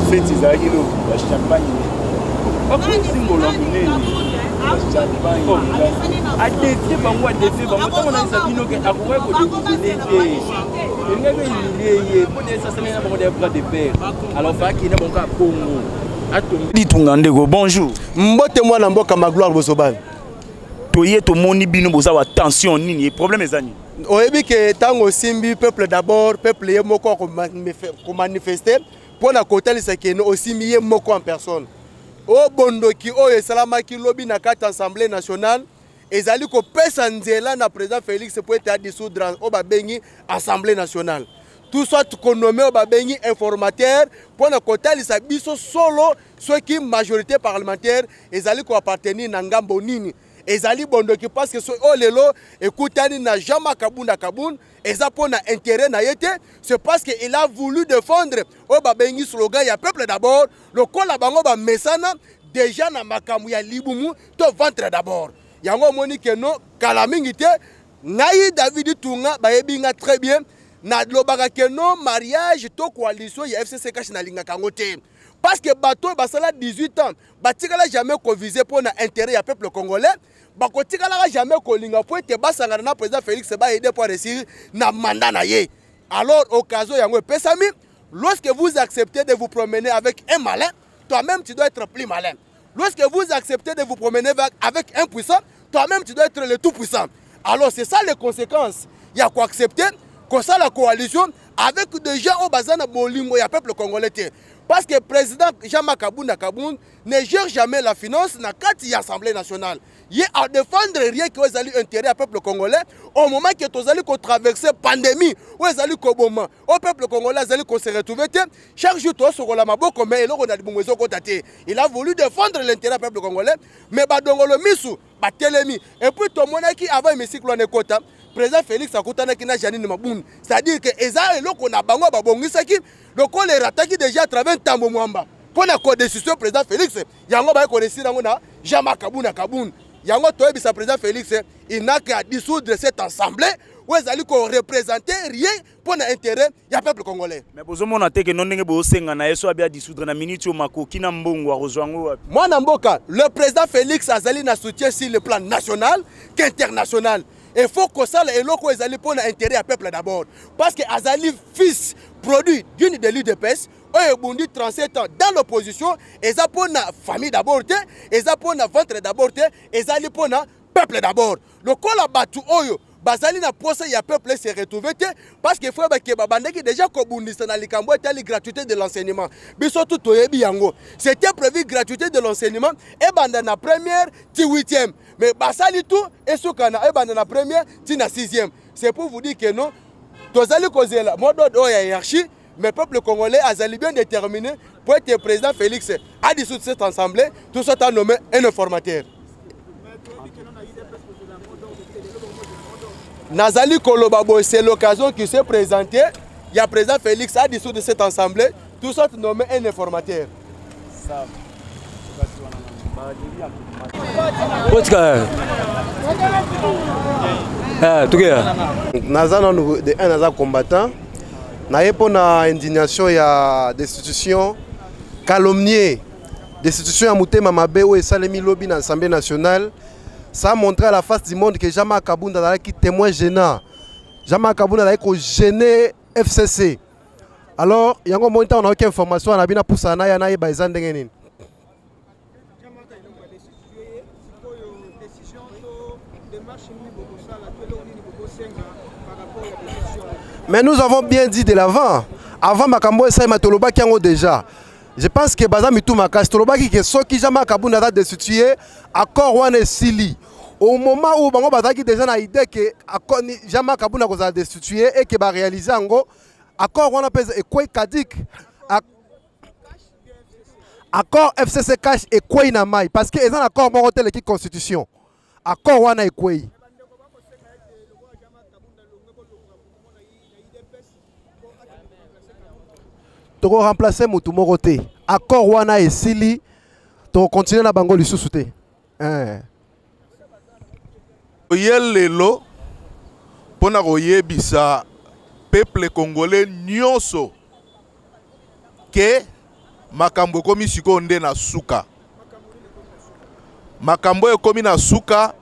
Feti ezalaki lobi ba champagne bakosi ngolo ya monene champagne adefie bango adefie bango ntango nayebisa bino ke akokaki kodémissionne te elingaki humilie ye mpo na esasalaki na bango deya bras de fer alors faakende bango kaka bongo Ditunga ndeko bonjour. Mbote mwana mboka Magloire Bozobani. Toye tomoni bino boza wa tension nini problème eza nini? Oyebi ke ntango osimbi peuple d'abord peuple ye moko akomanifeste mpo na kotalisa keno osimbi ye moko en personne. O bondoki oyo esalamaki lobi na kati assemblée nationale ezali kopesa nzela na président Félix mpo ete adissoudre oyo babengi assemblée nationale. Tout soit konome oyo babengi informateur mpo na kotalisa biso solo soki majorité parlementaire ezali koappartenir na ngambo nini. Ezali bondoki parce que oyo lelo ekutani na Jean-Marc Kabund Kabund eza mpo na intérêt na ye te, c'est parce que il a voulu défendre oyo babengi slogan ya peuple d'abord, lokola bango bamesana déjà na makambo ya libumu to ventre d'abord. Yango omoni ke no kala mingi te ngai David Tunga bayebi nga très bien, nalobaka ke no mariage to coalition ya FCC CACH nalingaka yango te parce que bato oyo basala 18 ans batikala jamais koviser mpo na intérêt ya peuple congolais, bakotikalaka jamais kolinga mpo ete basangana na président Félix baaider mpo réussir na mandat na ye. Alors occasion yango epesami, lorsque vous acceptez de vous promener avec un malin, toi-même tu dois être plus malin. Lorsque vous acceptez de vous promener avec un puissant, toi-même tu dois être le tout-puissant. Alors c'est ça les conséquences. Il y a quoi accepter comme ça la coalition avec des gens au bazana bolingo ya peuple congolais. Parce que président Jean-Marc Kabund Kabund ne gère jamais la finance na kati ya Assemblée nationale. Il a défendre rien que ezali intérêt à peuple congolais au moment que tozali ko traverser pandémie ou ezali ko boma au peuple congolais azali ko se retrouver te chaque jour to sokola maboko mais eloko na libongo ezokota te. Il a voulu défendre l'intérêt à peuple congolais mais badongolo misu batelemi. Et puis tomonaki avant hémicycle wana ekota président Félix akutanaki na Janine Mabunda, c'est-à-dire que eza eloko na bango babongisaki lokola erataki déjà à travers Ntambo Mwamba mpo na kodécision président Félix, yango baye koresir yango na Jean-Marc Kabund Kabund. Yango toyebisa président Félix, il n'a qu'à dissoudre cette assemblée oyo ezali koreprésenter rien mpo na intérêt ya peuple congolais. Mais bozomona te ke no ndenge bosenga na ye so abia dissoudre na minute oyo makoki na mbongo akozwa yango wapi? Mwana mboka, le président Félix azali na soutien sur le plan national qu'international. Il faut kosala eloko ezali mpo na intérêt ya peuple d'abord parce que azali fils produit d'une de l'U D P S oyo ebundi 37 ans dans l'opposition, eza mpo na famille d'abord te, eza mpo na ventre d'abord te, ezali mpo na peuple d'abord. Lokola bato oyo bazali na posa ya peuple se retrouver te parce que frère Bakeba bandaki déjà kobundisa na likambo etali gratuité de l'enseignement. Biso tout toyebi yango. C'était prévu gratuité de l'enseignement ebanda na première ti 8e. Mais basali tout esuka na ebanda na première ti na 6e. C'est pour vous dire que non, tozali kozela mot d'ordre oyo ya hiérarchie, mais peuple congolais azali bien déterminé pour être président Félix a dissout cette assemblée, tout ça a nommé un informateur. Nazali koloba boye, c'est l'occasion qui s'est présentée. Il y a président Félix a dissout de cette assemblée, tout ça nommé un informateur. Botika. Eh, tukia. Naza nanu de un naza combattant. Naye pona indignation ya destitution calomnier, destitution ya mutema mabe oyo esalemi lobi na Assemblée nationale. Ça a montré à la face du monde que Jean-Marc Kabund azalaki témoin gênant. Jean-Marc Kabund azalaki ko gêner FCC. Alors, yango moni ntango nayoki information wana bina pusana na ya nayeba eza ndenge nini. Mais nous avons bien dit de l'avant. Avant makambo esalema tolobaki yango déjà. Je pense que baza mitu makasi tolobaki ke soki Jean-Marc Kabund aza destitué, accord wana esili. Au moment où bango bazalaki déjà na idée que accord ni Jean-Marc Kabund akozala destitué et que ba réaliser yango, accord wana pe ekwei kadik. Accord FCC cash ekwei na mai parce que eza na accord moko te eleki constitution. Accord wana ekwei. Toko remplacer mutu moko te. Accord wana esili, toko continuer na bango lisusu te. Hein. Ye lelo mpona koyebisa peuple congolais nyonso ke Makambo ekomi sikoyo nde na suka. Makambo ekomi na suka,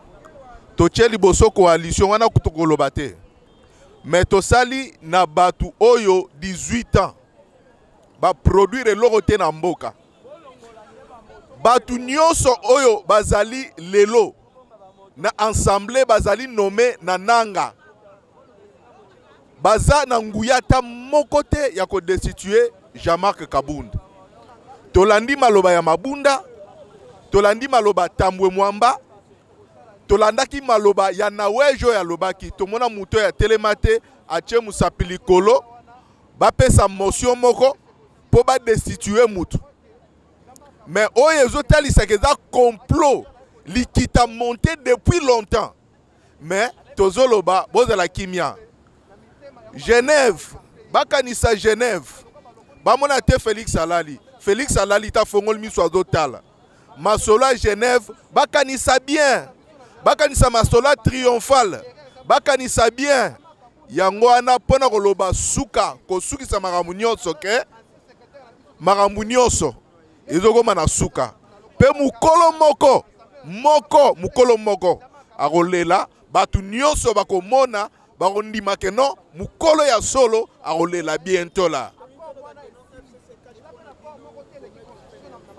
totie liboso coalition wana kutu koloba te. Mais tosali na batu oyo 18 ans ba produire eloko te na mboka. Batu nyonso oyo bazali lelo na assemblée bazali nommé na nanga. Baza na nguya ata moko te ya ko destituer Jean-Marc Kabund. Tolandi maloba ya Mabunda, tolandi maloba Tambwe Mwamba, tolandaki maloba ya Nawejo ya lobaki, tomona moto ya telema te atie musapi likolo, bapesa motion moko po ba destituer mutu. Mais oyo ezotalisaka eza complot likita monté depuis longtemps. Mais tozoloba bozala kimia. Genève, bakanisa Genève. Bamona te Félix alali. Félix alali ta fongoli miso azotala. Masolo ya Genève, bakanisa bien. Bakanisa masolo ya triomphal. Bakanisa bien. Yango wana mpona koloba suka, kosukisa makambo nyonso ke makambo nyonso ezokoma na suka. Pe mokolo moko, moko, mokolo moko akolela, bato nyonso bakomona, bakondima ke non, mokolo ya solo akolela bientôt là.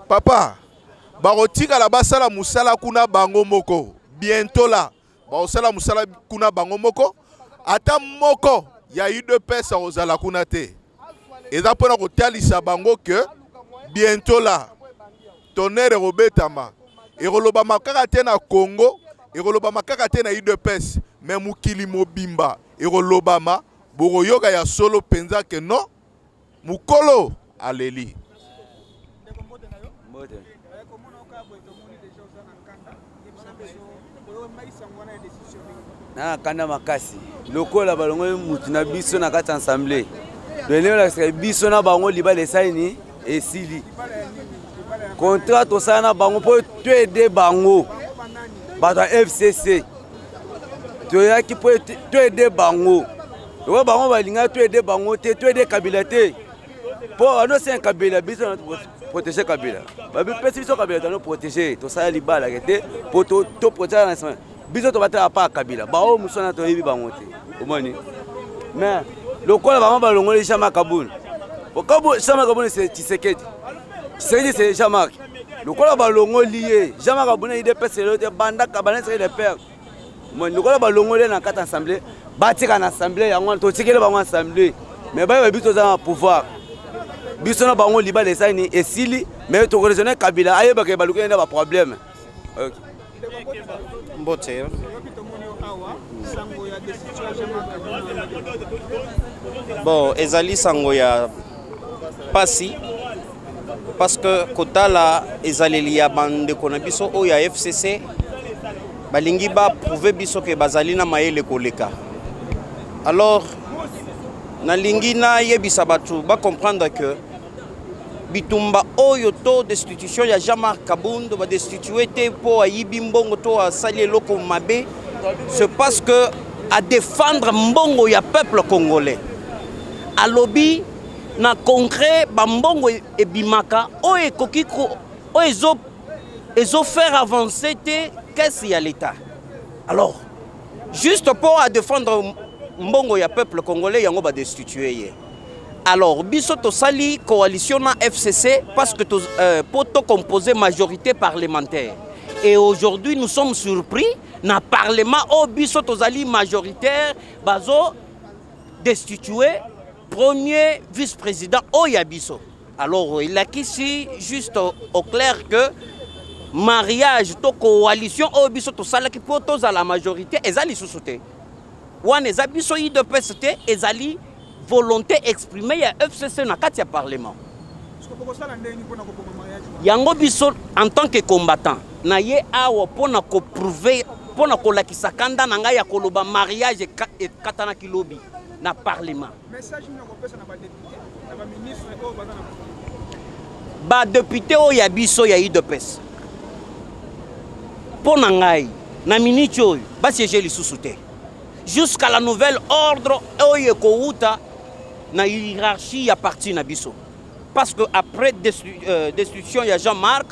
Papa, bakotikala basala mosala kuna bango moko bientôt là. Bakosala mosala kuna bango moko, ata moko ya UDPS akozala kuna te. Eza mpona kotalisa bango ke bientôt là tonnerre ekobetama, ekolobama kaka te na Congo, ekolobama kaka te na UDPS, mais mokili mobimba ekolobama, bokoyoka ya solo mpenza ke non, mokolo aleli. Mbote. Na kanda makasi lokola balongoli mutu na biso na kati ya assemblée, donc ndenge olakisaka biso na bango libala esali ni esili contrat tosala na bango mpo toede bango bato ya FCC toyaki mpo toede bango lokola bango balingaki toede bango te, toede Kabila te, mpo anosenga Kabila biso na protéger Kabila, bapesi biso Kabila tano protéger, tosala libala te mpo to protéger na nsima biso tobatela pa Kabila, baoyo mosusu wana toyebi bango te, omoni. Mais lokola bango balongoli Jean-Marc Kabund, Jean-Marc Kabund c'est Tshisekedi, Tshisekedi c'est Jean-Marc, lokola balongoli ye Jean-Marc Kabund UDPS lelo te, banda Kabila esaki de père, omoni, lokola balongoli ye na kati assemblée, batika na assemblée yango wana totikeli bango assemblée, mais bayeba biso toza na pouvoir, biso na bango libala esali ni esili, mais tokoraisonne Kabila ayebaka baluki ye na ba problème. Okay. Mbote. Bon, ezali sango ya pasi parce que kotala ezaleli ya bandeko na biso oyo ya FCC balingi ba prouver biso ke bazali na mayele koleka. Alors nalingi nayebisa bato ba comprendre que bitumba oyo to destitution ya Jean-Marc Kabund ba destituer te po ayibi mbongo to asali eloko mabe, c'est parce que a défendre mbongo ya peuple congolais. Alobi na concret ba mbongo ebimaka oyo ekoki ko, oyo ezo, ezo faire avancer te caisse ya l'État. Alors juste pour a défendre mbongo ya peuple congolais yango ba destituer ye. Alors biso tosali coalition na FCC parce que pour to composer majorité parlementaire. Et aujourd'hui nous sommes surpris na parlement au biso tozali majoritaire bazo destituer premier vice-président oya biso. Alors il a ici juste au clair que mariage to coalition oyo biso tosalaki po tozala majorité ezali lisusu te. Wana eza biso UDPS te, ezali volonté exprimée ya FCC na kati ya parlement. Yango biso en tant que combattant na ye awa pona ko prouver, pona kolakisa kanda na ngai ya koloba mariage ekatanaki lobi na parlement. Message nini okopesa na ba député, na ba ministre oyo baza na pouvoir? Ba député oyo ya biso ya UDPS mpo na ngai na minute oyo ba siéger lisusu te jusqu'à la nouvelle ordre oyo ekowuta na hiérarchie ya parti na biso. Parce que après destitution ya Jean-Marc,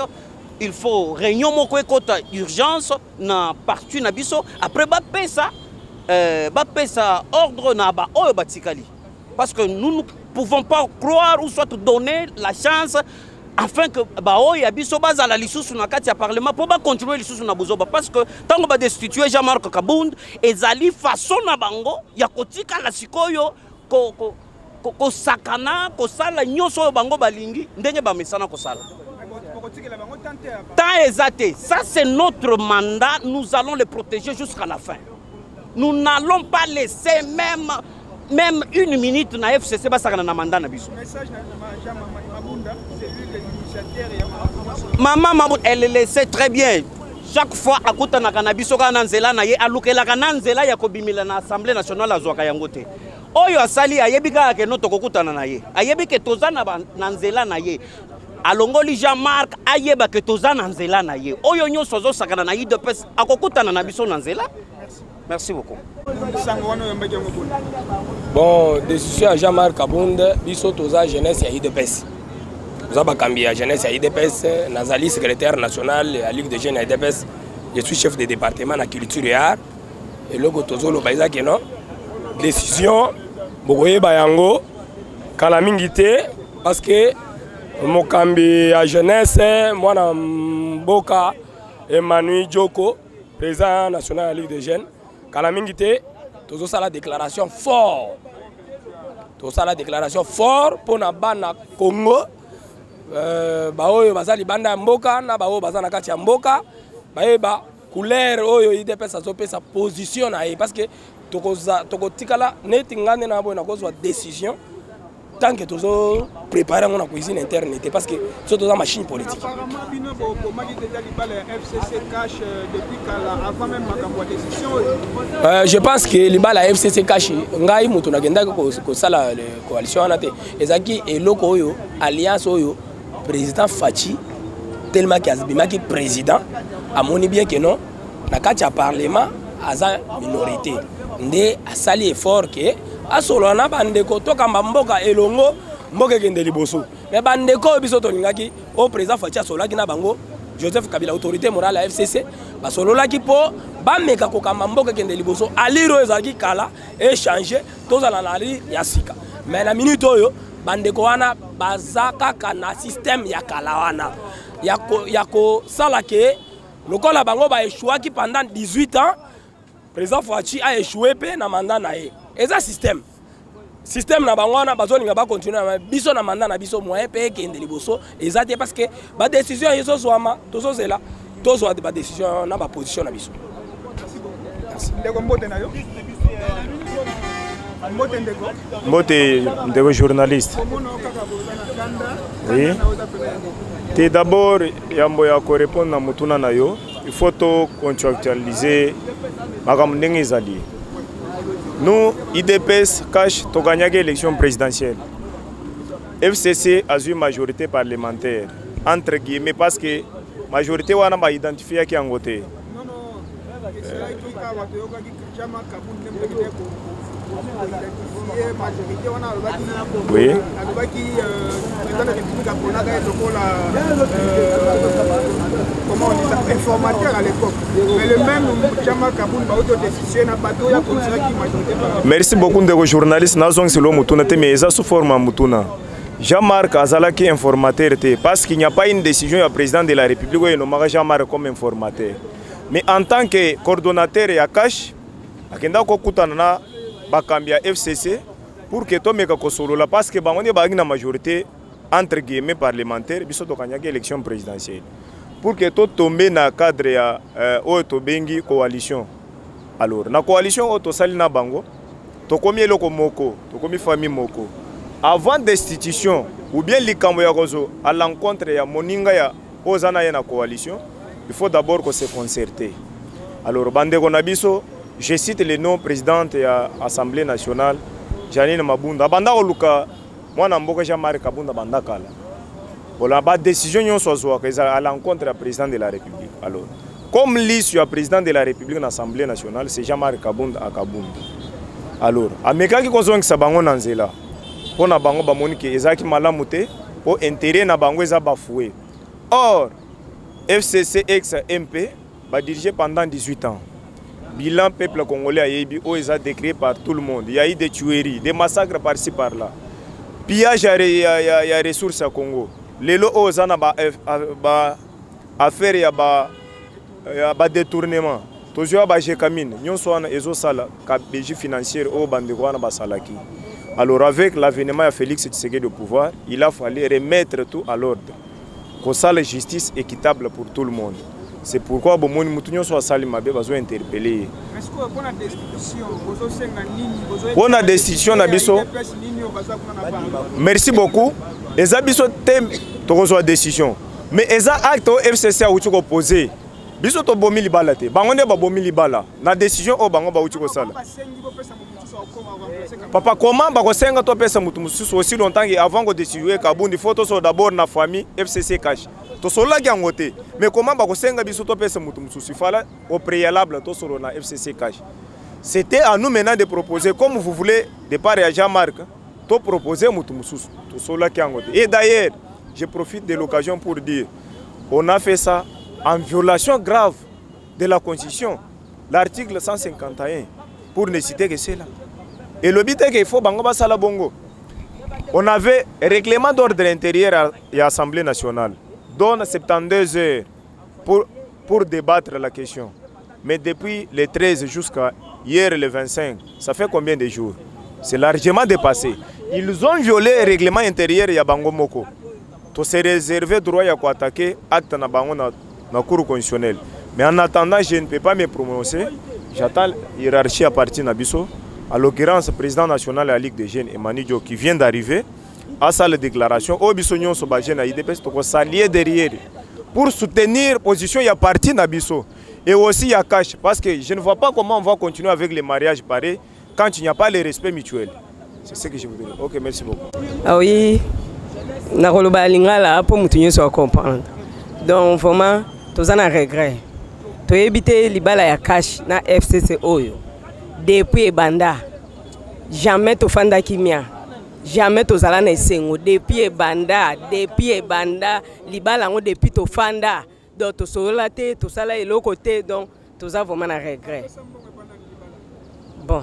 il faut réunion moko ekota urgence na parti na biso, après bapesa ordre na ba oyo batikali. Parce que nous ne pouvons pas croire ou soit donner la chance afin que baoyo ya biso bazala lisusu na kati ya parlement mpo bacontinue lisusu na buzoba. Parce que ntango badestitue Jean-Marc Kabund, ezali façon na bango ya kotikala sikoyo kosakana, kosala nyonso oyo bango balingi, ndenge bamesana kosala. Temps eza te. Ça, c'est notre mandat, nous allons le protéger jusqu'à la fin. Nous n'allons pas laisser même une minute na FCC basakana na mandat na biso. Mama Mabunda, elle le sait très bien. Chaque fois akutanaka na biso kaka na nzela na ye, alukelaka na nzela ya kobimela na Assemblée nationale, azwaka yango te. Oyo asali, ayebi kaka ke no tokokutana na ye, ayebi ke toza na nzela na ye. Alongoli Jean-Marc, ayeba ke toza na nzela na ye. Oyo nyonso azosakana na UDPS akokutana na biso na nzela. Merci beaucoup. Bon, décision ya Jean-Marc Kabund, biso toza jeunesse ya UDPS, toza bakambi ya jeunesse ya UDPS. Nazali secrétaire national ya Ligue de jeunes ya UDPS, je suis chef de département na culture et art. Eloko tozoloba eza ke non, décision bokoyeba yango kala mingi te, parce que mokambi ya jeunesse, mwana mboka Emmanuel Djoko, président national ya Ligue des jeunes, kala mingi te tozosala déclaration fort, tozosala déclaration fort mpona bana Congo, baoyo baza libanda ya mboka na baoyo baza na kati ya mboka, bayeba couleur oyo UDPS azopesa position na ye, parce que tokotikala neti nga nde na boye nakozwa décision tant que tozo préparer yango na cuisine interne te, parce que so toza machine politique. Apparemment, bino bobomaki déjà libala ya FCC CACH depuis kala, avant même makambo ya décision oyo. Je pense que libala ya FCC CACH, ngai moto nakendaki kosala coalition wana te. Ezalaki eloko oyo, alliance oyo président Fatshi, tellement que abimaki président, amoni bien que non, na kati ya parlement aza minorité, nde asali effort ke asolola na bandeko, tokamba mboka elongo, mboka ekende liboso. Me bandeko oyo biso tolingaki, oyo président Fatshi asololaki na bango, Joseph Kabila, autorité morale ya FCC, basololaki mpo bameka kokamba mboka ekende liboso. Allure oyo ezalaki kala échange, tozala na allure ya sika. Me na minute oyo, bandeko wana baza kaka na système ya kala wana ya kosala ke lokola bango baéchouaki pendant 18 ans, président Fatshi a échoué mpe na mandat na ye. Eza système na bango wana, bazolinga bacontinue na biso na mandat na biso. Moyen mpe ekende liboso eza te, parce que badécision ezozwama, tozozela tozwa badécision na baposition na biso. Ndeko, mbote na yo, mbote ndeko. Mbote ndeko journaliste. Komona kaka boza na kanda. Oui. Kanda na oza pena ya nini? Te, d'abord yambo ya korépondre na motuna na yo, il faut to contractualiser makambo ndenge ezali. Nous, UDPS CACH, toganyaki élection présidentielle, FCC azwi majorité parlementaire entre guillemets, parce que majorité wana baidentifiaki yango te. Non, esalaki awa, toyokaki Jean-Marc Kabund nde moto akende koidentifier majorité wana. Alobaki alobaki président de la République aponaka ye lokola comment on dit ça, informateur à l'époque. Mais le même Jean-Marc Kabund bauti odestitue na bato oyo akontiraki majorité parlementaire. Merci beaucoup ndeko journaliste. Nazongisela motuna te, mais eza sous forme ya motuna. Jean-Marc azalaki informateur te, parce qu'il n'y a pas une décision ya président de la République oyo enomaka Jean-Marc comme informateur. Mais en tant que coordonnateur ya CACH, akendaka kokutana na bakambi ya FCC pour que tomeka kosolola, parce que bango nde bazalaki na majorité entre guillemets parlementaire, biso tokanyaki élection présidentielle, pour que totombe na cadre ya oyo tobengi coalition. Alors na coalition oyo tosali na bango, tokomi eloko moko, tokomi famille moko. Avant destitution ou bien likambo ya kozwa à l'encontre ya moninga ya oyo oza na ye na coalition, il faut d'abord ko se concerter. Alors bandeko na biso, je cite le nom, présidente ya Assemblée nationale Janine Mabunda, abanda koluka mwana mboka Jean-Marc Kabunda banda kala. Voilà, badécision nyonso azwaka eza à l'encontre ya président de la République. Alors comme liste ya président de la République na Assemblée nationale, c'est Jean-Marc Kabunda akabunda, alors amekaki kozongisa bango na nzela mpo na bango bamoni ke ezalaki malamu te. Mpo intérêt na bango eza bafoué. Or, FCC ex MP badirige pendant 18 ans. Bilan peuple congolais ayebi oyo eza décrié par tout le monde. Il y a eu des tueries, des massacres par-ci par-là. Pillage ya, ya, ya, ya ressources ya Congo. Lelo oyo oza na ba, ba affaire ya ba, ya ba détournement. Tozwi ya ba Gécamines, nyonso wana ezosala kabeji financière oyo bandeko wana basalaki. Alors avec l'avènement ya Félix Tshisekedi au pouvoir, il a fallu remettre tout à l'ordre. Kosala justice équitable pour tout le monde. C'est pourquoi bomoni mutu nyonso asali mabe bazo interpeller ye. Pona destitution na biso. Merci beaucoup. Eza biso te tokozwa décision. Mais eza acte oyo FCC awuti koposer. Biso tobomi libala te. Bango nde babomi libala na décision oyo bango bawuti kosala. Papa, comment bakosenga topesa mutu mosusu aussi longtemps que avant kodestituer Kabund, il faut tosolo d'abord na famille FCC cash. Tosololaki yango te. Mais comment bakosenga biso topesa mutu mosusu? Il fallait au préalable tosolo na FCC cash. C'était à nous maintenant de proposer, comme vous voulez, départ ya Jean-Marc, to proposer mutu mosusu. Tosololaki yango te. Et d'ailleurs, je profite de l'occasion pour dire, on a fait ça en violation grave de la Constitution, l'article 151, pour ne citer que cela. Et le but est qu'il faut bango basala bongo. On avait règlement d'ordre intérieur à l'Assemblée nationale, donne 72 heures pour débattre la question. Mais depuis le 13 jusqu'à hier le 25, ça fait combien de jours? C'est largement dépassé. Ils ont violé le règlement intérieur ya bango moko. To se réserver droit ya ko attaquer acte na bango na cour constitutionnelle. Mais en attendant, je ne peux pas me prononcer. J'attends la hiérarchie à partir na biso. À l'occurrence, le président national de la Ligue des jeunes, Emmanuel Dio, qui vient d'arriver, a sa déclaration. Oyo biso nyonso ba jeune ya UDPS, toko s'allier derrière pour soutenir position ya parti na biso. Et aussi ya cash, parce que je ne vois pas comment on va continuer avec les mariages pareils quand il n'y a pas le respect mutuel. C'est ce que je voudrais. Ok, merci beaucoup. Ah oui, nakoloba lingala pour mutu nyonso comprendre. Donc vraiment, toza na regret. Toyebi te libala ya cash na FCC oyo. Depuis ebanda, jamais tofanda kimia. Jamais tozala na esengo. Depuis ebanda, depuis ebanda, libala yango depuis tofanda. Donc tosolola te, tosala eloko te, donc toza vraiment na regret. Bon.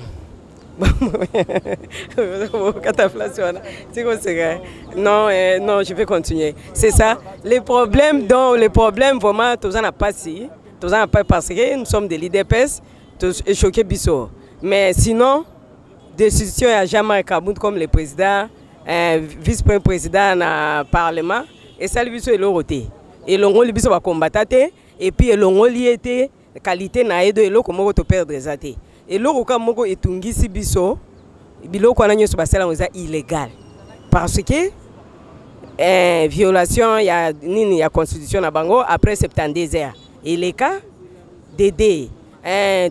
Non, non, je vais continuer. C'est ça. Les problèmes, donc, les problèmes vraiment, tous en a pas si. Tous en a pas parce que nous sommes des l'UDPS, tous choqués biso. Mais sinon, décision à Jean-Marc Kabund comme le président, vice-président dans le Parlement, et ça lui est l'oroté. Et l'on lui va combattre, et puis l'on lui était qualité na edo et l'eau comme on perdre zate. Et l'eau comme moko etungisi biso, biloko wana nyonso basala yango eza illégal. Parce que violation ya nini ya constitution na bango après 72 heures. Et les cas DD,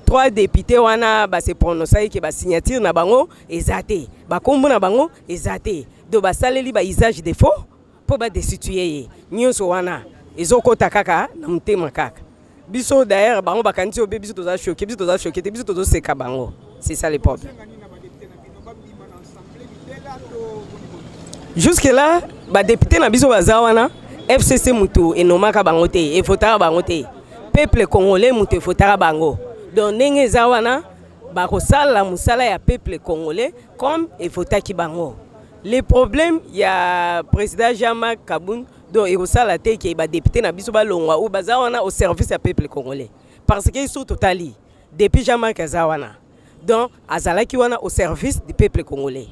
3 députés wana ba se prononcer que ba signature na bango eza te. Ba kombo na bango eza te. Do basaleli ba usage de faux po ba destituer ye. Nyonso wana ezokota kaka na motema kaka. Biso d'ailleurs bango bakanisi obe biso toza choqué, biso toza choqué te, biso tozo seka bango. C'est ça le problème. Jusque là, ba député na biso baza wana FCC mutu enomaka bango te, efotaka bango te. Peuple congolais mutu efotaka bango. Donc ndenge eza wana bakosala mosala ya peuple congolais comme efotaki bango. Le problème ya président Jean-Marc Kabund, donc ekosala te ke ba député na biso balongwa ou baza wana au service ya peuple congolais. Parce que ils sont totali depuis Jean-Marc aza wana. Donc azalaki wana au service du peuple congolais.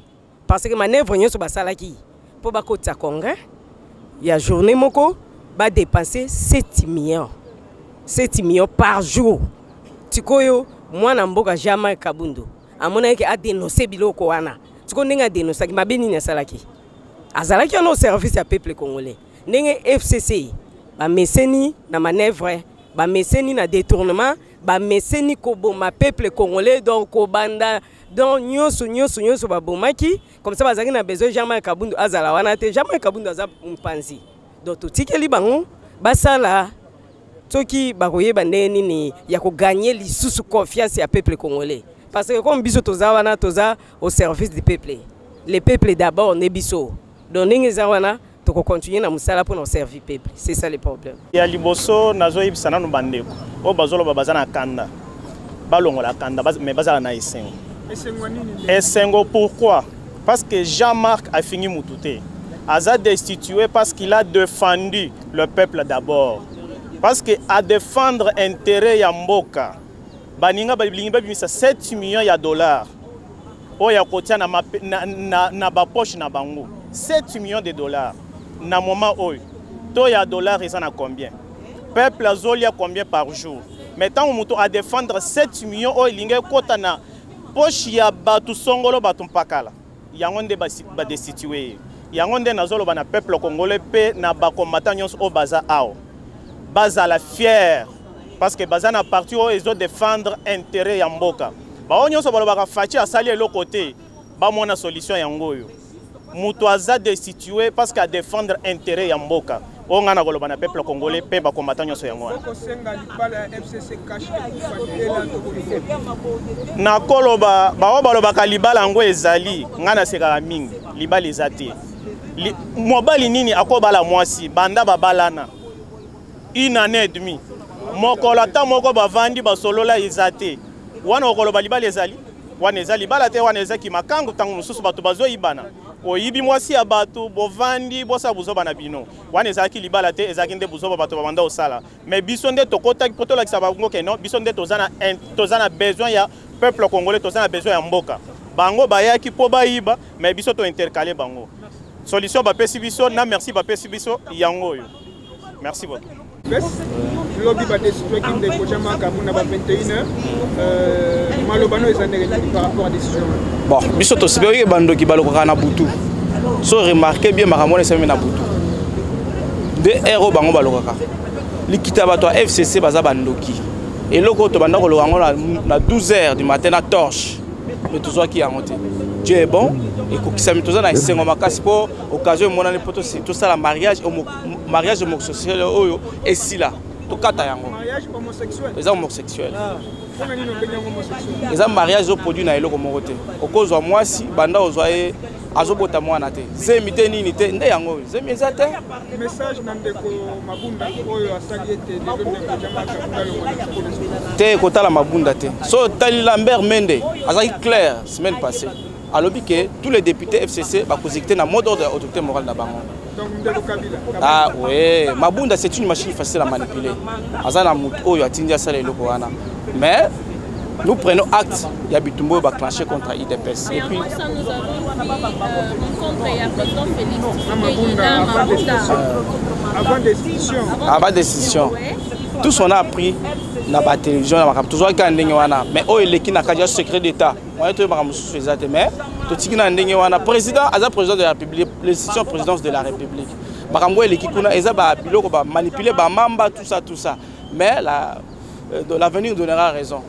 Parce que manœuvre nyonso basalaki po bakotisa congrès ya journée moko ba dépenser 7 millions. 7 millions par jour. Tikoyo mwana mboka Jean-Marc Kabund amonaki a dénoncer biloko wana. Tiko ndenge a dénonçaki mabe nini asalaki? Azalaki wana au service ya peuple congolais. Ndenge FCC bameseni na manœuvre, bameseni na détournement, bameseni koboma peuple congolais, donc kobanda, donc nyonso, nyonso, nyonso babomaki. Comme ça bazalaki na besoin Jean-Marc Kabund azala wana te. Jean-Marc Kabund aza mpanzi. Donc totikeli bango basala soki bakoyeba ndenge nini ya kogagner lisusu confiance ya peuple congolais. Parce que comme biso toza wana, toza au service du peuple. Le peuple d'abord ne biso. Donc ndenge eza wana Tokocontinue na mosala mpona koservi peuple. C'est ça le problème. Ya liboso, nazoyebisa nanu bandeko oyo bazoloba baza na kanda, balongola kanda, mais bazala na esengo. Esengo pourquoi? Parce que Jean-Marc afingi mutu te, aza destitué parce qu'il a défendu le peuple d'abord, parce que a défendre intérêt ya mboka. Baninga balingi babimisa 7 millions ya dollars oyo ya kotia na, na, na, na bapoche na bango. 7 millions de dollars na moment oyo, to ya dollar eza na combien? Peuple azolia combien par jour? Mais ntango moto adefendre 7 millions oyo elingi ekɔta na poche ya bato songolo, bato mpakala, yango nde badestitue ye. Yango nde nazoloba na peuple congolais mpe na bacombattant nyonso oyo baza awa, bazala fier parce que baza na parti oyo ezodefendre intérêt ya mboka. Bango nyonso balobaka Fatshi asali eloko te, bamona solution yango oyo. Moto aza destitué parce que adefendre intérêt ya mboka. Oyo ngai nakoloba na peuple congolais mpe bacombattant nyonso, yango wana. Nakoloba, bango balobaka libala yango ezali, ngai nasekaka mingi. Libala eza te. Mobali nini akobala mwasi banda babalana une année et demie, mokolo ata moko bavandi basolola eza te? Wana okoloba libala ezali? Wana eza libala te, wana ezaki makangu. Ntango mosusu bato bazoyibana, oyibi mwasi ya bato, bovandi, bosala buzoba na bino. Wana ezalaki libala te, ezalaki nde buzoba bato babanda kosala. Mais biso nde tokotaki mpo tolakisa bango ke non, biso nde toza na besoin ya peuple congolais, toza na besoin ya mboka. Bango bayaki mpo bayiba, mais biso tointercale bango. Solution bapesi biso na merci, bapesi biso yango oyo. Merci beaucoup. Lobi badestituaki ndeko Jean-Marc Kabund na ba 21 heures. Maloba no eza ndenge nini par rapport à décision? Bon, biso tosepeli. Oyo bandoki balokaka na butu. So remarque bien, makambo wana esalemi na butu nde heure oyo bango balokaka likita. Bato ya FCC baza bandoki. Eloko oyo tobanda koloka yango na 12 heures du matin na torche, mais tozwaki yango te. Dieu est bon, ekokisami. Toza na esengo makasi mpo occasion emonani mpo tosala mariage homosexuel oyo esila, tokata yango. Eza homosexuel, eza mariage oproduit na eloko moko te. Okozwa mwasi, banda ozwa ye, azobota mwana te, zemi te, nini te, nde yango oyo zemi eza te. Message na ndeko Mabunda oyo asali ete lelo ndeko Jean-Marc Kabund alongwa na Assemblée? Te, kotala Mabunda te. So otali Lambert Mende, azalaki clair semaine passée, alobi ke tous les députés FCC bakozekite na mot d'ordre ya autorité morale na bango. Ah ouais, Mabunda, c'est une machine facile à manipuler. Aza na motu oyo atindi asala eloko wana. Mais nous prenons acte ya bitumba oyo baclenché contre UDPS et puis ça, nous avons vu rencontre ya président Félix Tshisekedi na Mabunda. Avant décision. Avant décision, tous on a appris na batélévision na makambo tozwaki kaka ndenge wana. Mais oyo eleki na kati ya secret d'état, moyen toyebaka mosusu eza te. Mais totiki na ndenge wana. Président aza président de la République, l'institution présidence de la République. Makambo oyo eleki kuna eza babiloko bamanipule, bamamba, tout ça, tout ça. Mais la, l'avenir donnera raison.